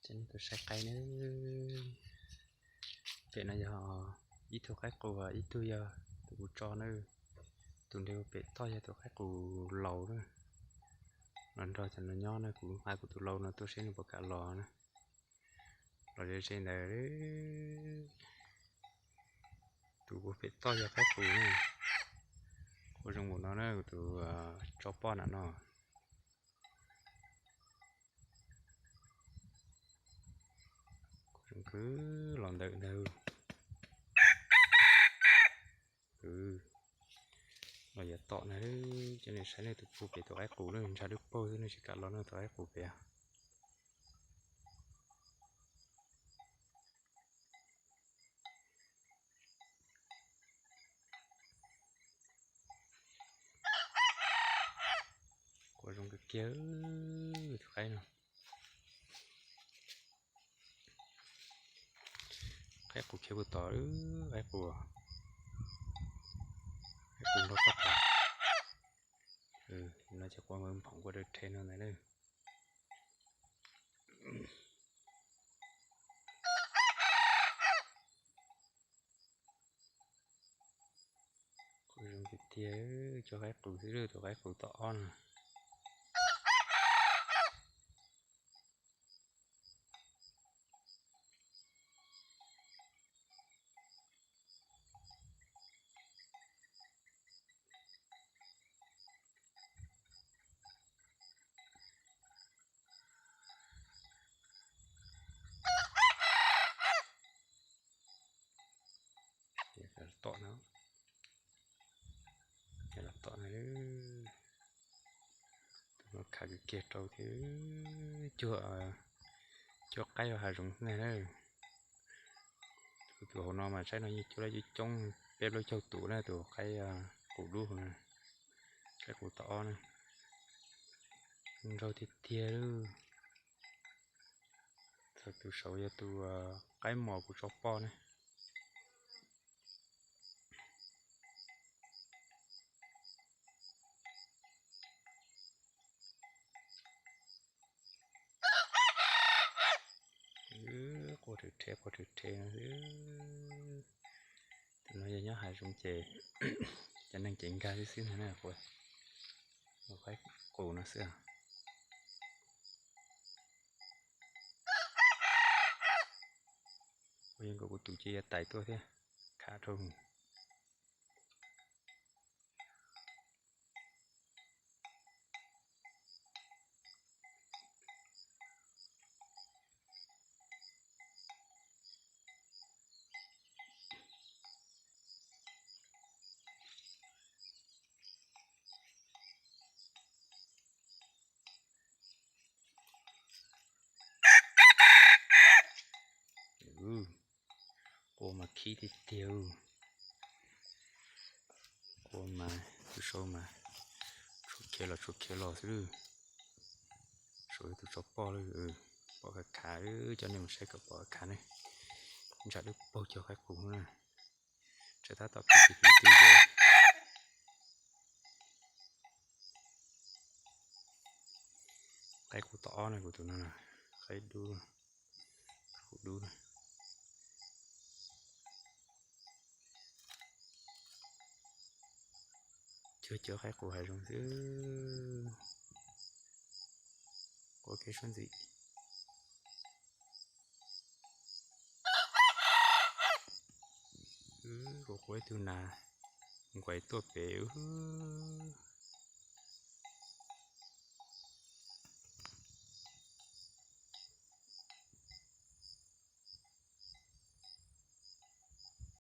Coj nej tuaj saib qaib na. Pem no yog ib tug qaib qus, ib tug yog tus kuv tso na. Tus nres pem toj yog tus qaib qus laus na. Los nrog cov no nyob na, kuv nqa kuv tus laus no tuaj seb nws puas kam los na. Los ze ze ntawd. Tus pem toj yog qaib qus na. Quaj zoo npaum no na, kuv tus tso poj nram no. Zoo kwv los ntawm ntag. Los yav tom na, coj nej saib nej tus pug pem tus qaib qus na, ntshav dub paug xwb, nej tsis kam los na tus qaib qus pem. Quaj zoo kawg kiag tus qaib no. Qaib qus khiav puag tod, qaib qus, qaib qus nrog poj tas. No ces quaj nphoov quaj dawb rhe no ntag na. Quaj zoo tiag tiag, cov qaib qus xwb, tus qaib qus tom ob no. Tom no, tom no, tus no khav kiag rau thiab, cuag, cuag qaib hav zoov xwb ntag na. Tus hauv no mas saib no yeej cuag lab coob coob, peb plaub caug tus na, tus qaib qus dub, qaib qus tom ob na. Nraug tiag tiag li. Txog tus saud yog tus qaib mos kuv tso poj na. Quaj rhe rhe, quaj rhe rhe no xwb. Tus no yog nyob hav zoov ces cov neeg ces nkag xwb xwb ntag na, qaib qus no xwb. Ua yeej nkaus kuv tus cia yav tais tuaj thiab, khav dhau. Quaj mas khib tiag tiag. Quaj mas tus saud mas tshuav khiav los tshuav khiav los xwb. Saud tus tso poj lawm, pom khav khav, coj nej mus saib kom pom khav khav ne. Ntshav dub paug cov qaib qus na. Tsam tab tom pw pw pw twb ces qaib qus tom ob na, kuv tus no na, qaib dub, qus dub na. Cuag cov qaib qus hav zoov xwb. Quaj kev suab ntxim. Kuv quaj ib tug nas nquais tuaj pem wb.